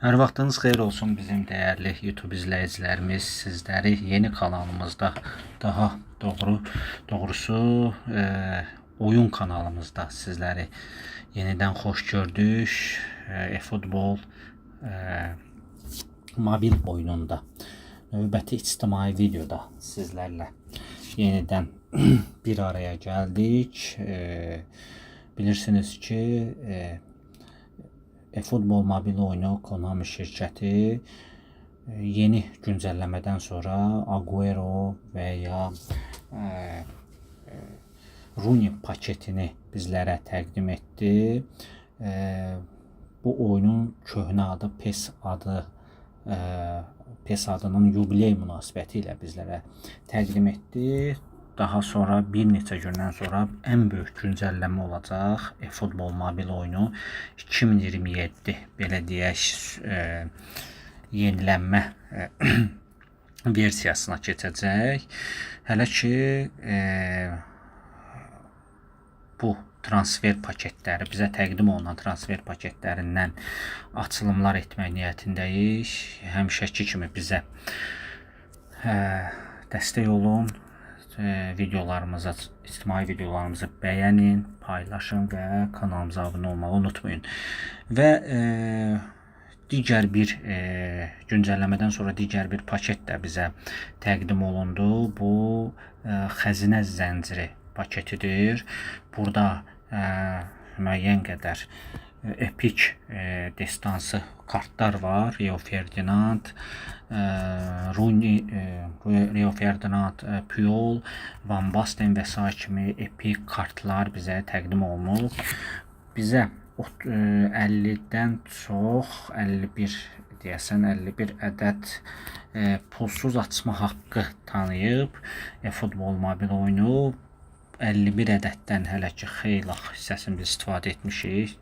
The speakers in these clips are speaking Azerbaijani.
Hər vaxtınız xeyir olsun bizim dəyərli YouTube izləyicilərimiz. Sizləri yeni kanalımızda, daha doğrusu oyun kanalımızda sizləri yenidən xoş gördük. eFootball mobil oyununda növbəti ictimai videoda sizlərlə yenidən bir araya gəldik. Bilirsiniz ki, eFootball mobil oyunu Konami şirkəti yeni güncəlləmədən sonra Aguero və ya Rooney paketini bizlərə təqdim etdi. Bu oyunun köhnə adı PES adı, PES adının yubiley münasibəti ilə bizlərə təqdim etdi. Daha sonra bir neçə gündən sonra ən böyük güncəlləmə olacaq. eFootball mobil oyunu 2027, belə deyək, yenilənmə versiyasına keçəcək. Hələ ki bu transfer paketləri, bizə təqdim olunan transfer paketlərindən açılımlar etmək niyyətindəyik. Həmişəki kimi bizə dəstək olun. Videolarımıza, ictimai videolarımızı bəyənin, paylaşın və kanalımıza abunə olmağı unutmayın. Və digər bir güncəlləmədən sonra digər bir paket də bizə təqdim olundu. Bu xəzinə zənciri paketidir. Burada müəyyən qədər epik destansı kartlar var. Rio Ferdinand, Rooney, Rio Ferdinand, Puyol, Van Basten və sair kimi epik kartlar bizə təqdim olunub. Bizə 50-dən çox, 51 deyəsən, 51 ədəd pulsuz açma haqqı tanıyıb eFootball mobil oyunu. 51 ədəddən hələ ki xeyli hissəsini biz istifadə etmişik.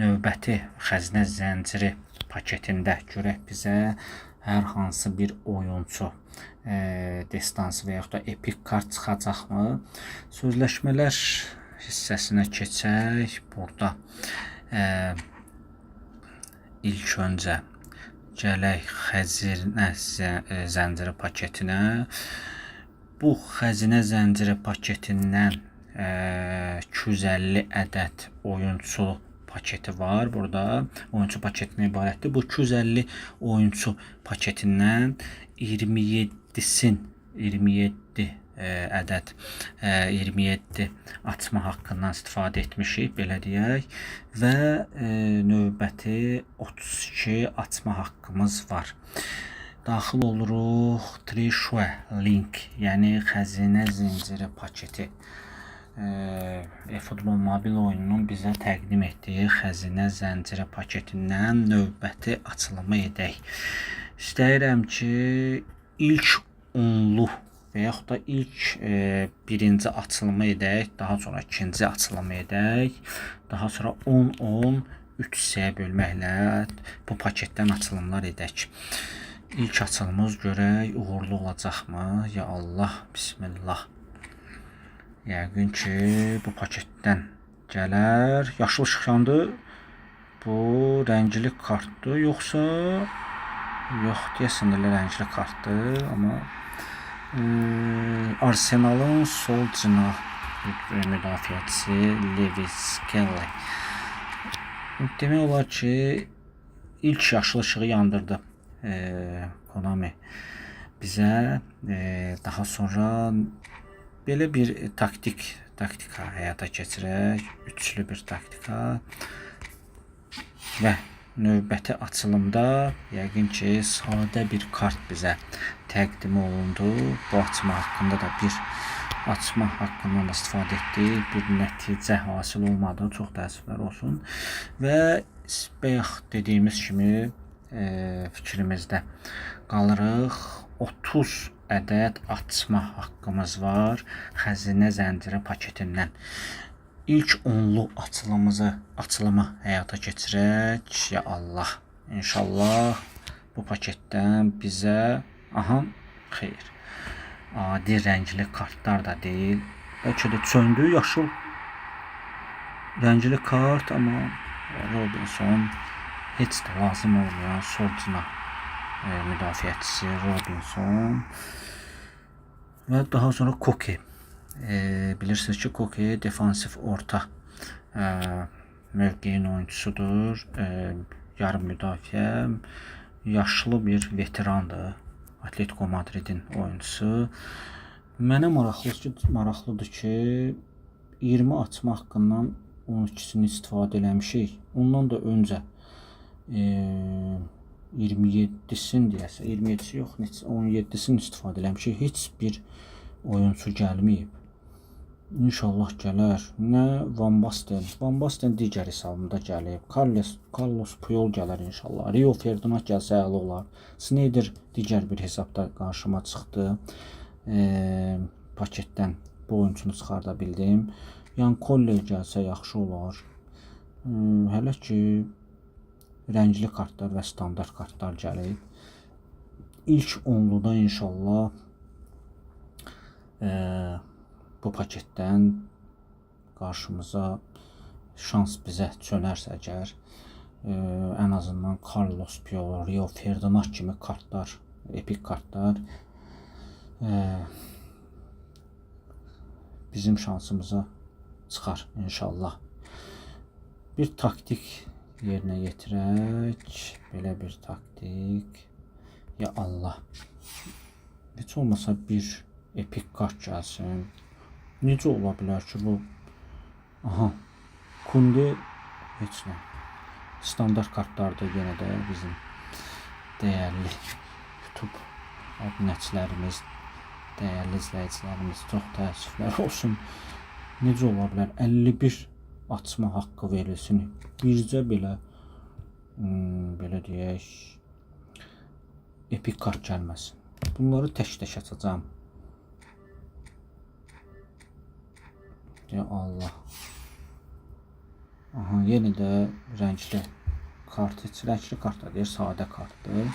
Növbəti xəzinə zənciri paketində görək bizə hər hansı bir oyunçu destansı və yaxud da epik kart çıxacaqmı? Sözləşmələr hissəsinə keçək. Burada ilk öncə gələk xəzinə zənciri paketinə. Bu xəzinə zənciri paketindən 250 ədəd oyunçu paketi var burada. Oyunçu paketinə ibarətdir. Bu 250 oyunçu paketindən 27-sin 27 ədəd 27 açma haqqından istifadə etmişik, belə deyək, və növbəti 32 açma haqqımız var. Daxil oluruq Treasure Link, yəni xəzinə zinciri paketi. eFootball mobil oyununun bizə təqdim etdiyi xəzinə zənciri paketindən növbəti açılımı edək. İstəyirəm ki, ilk onlu və yaxud da ilk birinci açılımı edək, daha sonra ikinci açılımı edək, daha sonra 10-10 3 hissəyə bölməklə bu paketdən açılımlar edək. İlk açılımımız görək uğurlu olacaqmı? Ya Allah, bismillah. Yəqin ki, bu paketdən gələr. Yaşıl işıq yandı. Bu rəngli kartdır, yoxsa yox, deyəsən elə rəngli kartdır, amma Arsenalın sol cinah müdafiəçisi Lewis Skelly. Demək olar ki, ilk yaşıl işığı yandırdı Konami bizə. Daha sonra belə bir taktika həyata keçirək, üçlü bir taktika və növbəti açılımda yəqin ki, sadə bir kart bizə təqdim olundu. Bu açma haqqında da bir açma haqqından da istifadə etdik. Bir nəticə hasil olmadı. Çox təəssüflər olsun. Və bayaq dediyimiz kimi fikrimizdə qalırıq. 30 ədəd açma haqqımız var xəzinə zənciri paketindən. İlk onlu açılımı həyata keçirək. Ya Allah. İnşallah bu paketdən bizə, aha, xeyr. Adi rəngli kartlar da deyil. Bəlkə də söndü yaşıl rəngli kart, amma Robinson. Heç də lazım olmayan sol cinah müdafiəçisi Robinson və daha sonra Koke. Bilirsiniz ki, Koke defansiv orta mövqeyin oyunçusudur. Yarım müdafiə, yaşlı bir veterandır. Atletico Madridin oyunçusu. Mənə maraqlıdır ki, 20 açma haqqından 12-sini istifadə eləmişik. Ondan da öncə 27-sini deyəsə, 27-si yox, neçə 17-sini istifadə eləmişik. Heç bir oyunçu gəlməyib. İnşallah gələr. Nə Van Basten, Van Basten digər hesabımda gəlib. Carlos Puyol gələr inşallah. Rio Ferdinand gəlsə əla olar. Sneijder digər bir hesabda qarşıma çıxdı. Paketdən bu oyunçunu çıxarda bildim. Yan Koller gəlsə yaxşı olar. Hələ ki rəngli kartlar və standart kartlar gəlib. İlk onluda inşallah bu paketdən qarşımıza şans bizə çönərsə əgər, ən azından Carlos Puyol, Rio Ferdinand kimi kartlar, epik kartlar bizim şansımıza çıxar inşallah. Bir taktik yerinə yetirək. Belə bir taktik. Ya Allah. Heç olmasa bir epik kart gəlsin. Necə ola bilər ki bu? Aha. Kunde heç nə. Standart kartlardır yenə də bizim dəyərli YouTube abunəçilərimiz, dəyərli izləyicilərimiz, çox təəssüflər olsun. Necə ola bilər? 51 açma haqqı verilsin. Bircə belə belə deyək, epik kart gəlməsin. Bunları tək-tək açacağam. Ya Allah. Aha, yenə də rəngli kart, heç rəngli kart da deyir, sadə kartdır.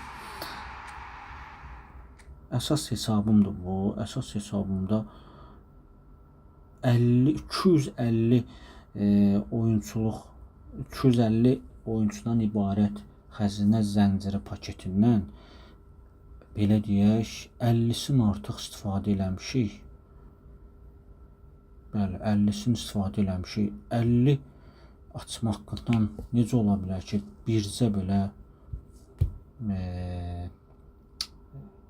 Əsas hesabımdır bu. Əsas hesabımda 250 oyunçuluq, 250 oyunçudan ibarət xəzinə zənciri paketindən belə deyək, 50-sini artıq istifadə eləmişik. Bəli, 50-sini istifadə eləmişik. 50 açma haqqından necə ola bilər ki, bircə belə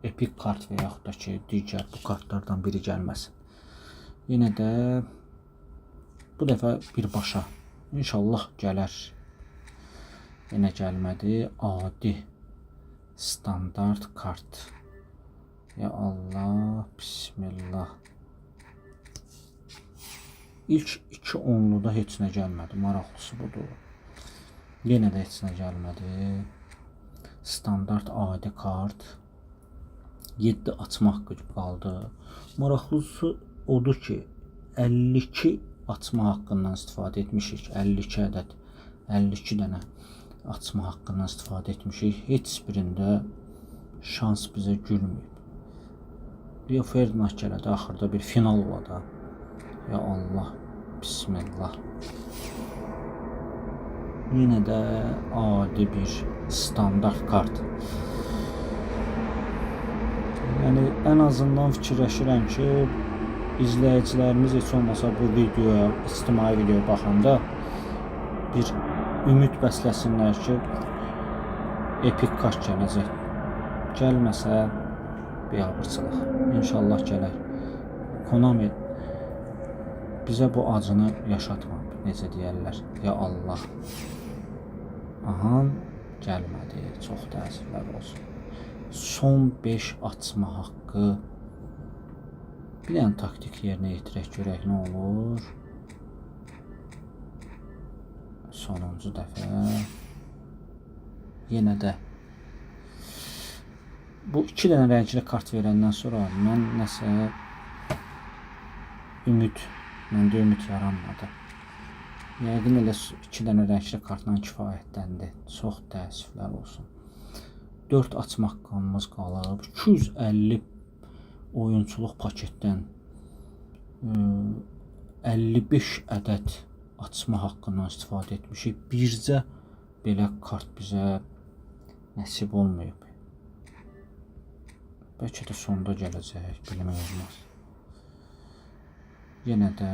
epik kart və yaxud da ki, digər bu kartlardan biri gəlməsin. Yenə də bu dəfə birbaşa inşallah gələr. Yenə gəlmədi. Adi standart kart. Ya Allah, bismillah. İlk iki onluda heç nə gəlmədi. Maraqlısı budur. Yenə də heç nə gəlmədi. Standart adi kart. 7 açma haqqı qaldı. Maraqlısı odur ki, 52 açma haqqından istifadə etmişik. 52 ədəd, 52 dənə açma haqqından istifadə etmişik. Heç birində şans bizə gülməyib. Rio Ferdinand gələdi, axırda bir final ola da. Ya Allah, bismillah. Yenə də adi bir standart kart. Yəni ən azından fikirləşirəm ki, izləyicilərimiz heç olmasa bu videoya, ictimai videoya baxanda bir ümid bəsləsinlər ki, epik kart gələcək. Gəlməsə biabırçılıq. İnşallah gələr. Konami bizə bu acını yaşatma, necə deyərlər. Ya Allah. Aha, gəlmədi. Çox təəssüflər olsun. Son 5 açma haqqı. Bir dənə taktik yerinə yetirək, görək nə olur. Sonuncu dəfə. Yenə də bu 2 dənə rəngli kart verəndən sonra mən nəsə məndə ümid yaranmadı. Yəqin elə 2 dənə rəngli kartla kifayətləndi. Çox təəssüflər olsun. 4 açma haqqımız qalıb. 250 oyunçuluq paketdən 55 ədəd açma haqqından istifadə etmişik. Bircə Belə kart bizə nəsib olmayıb. Bəlkə də sonda gələcək, bilmək olmaz. Yenə də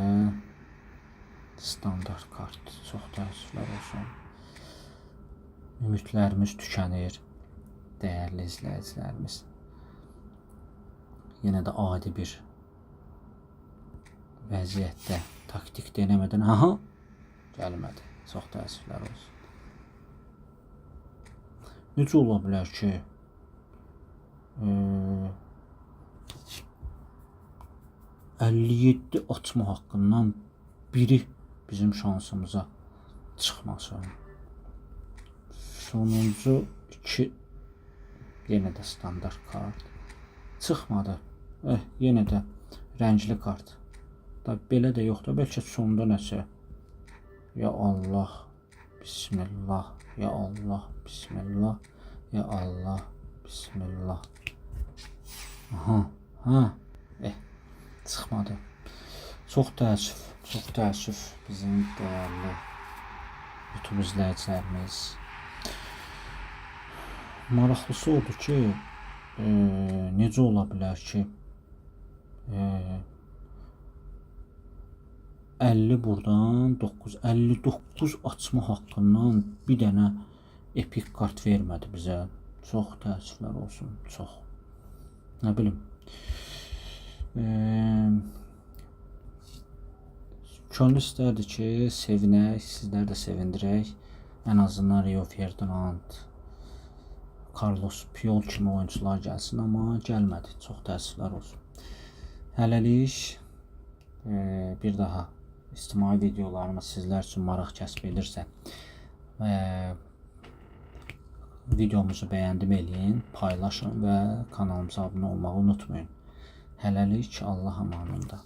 standart kart. Çox təəssüflər olsun. Ümidlərimiz tükənir, dəyərli izləyicilərimiz. Yenə də adi bir vəziyyətdə taktik denemədən, aha, gəlmədi. Çox təəssüflər olsun. Necə ola bilər ki, 57 açma haqqından biri bizim şansımıza çıxmasın. Sonuncu 2 yenə də standart kart çıxmadı. Yenə də rəngli kart. Da belə də yoxdur. Bəlkə sonda nəsə. Ya Allah, Bismillah, ya Allah, Bismillah, ya Allah, Bismillah. Aha, ha, çıxmadı. Çox təəssüf, çox təəssüf bizim dəyərli YouTube izləyicilərimiz. Maraqlısı odur ki, necə ola bilər ki, 50 buradan 9, 59 açma haqqından bir dənə epik kart vermədi bizə. Çox təəssüflər olsun, çox. Nə bilim. Könül istərdi ki, sevinək, sizləri də sevindirək. Ən azından Rio Ferdinand, Carlos Puyol kimi oyunçular gəlsin, amma gəlmədi. Çox təəssüflər olsun. Hələlik bir daha ictimai videolarımız sizlər üçün maraq kəsb edirsə, videomuzu bəyəndim eləyin, paylaşın və kanalımıza abunə olmağı unutmayın. Hələlik Allah amanında.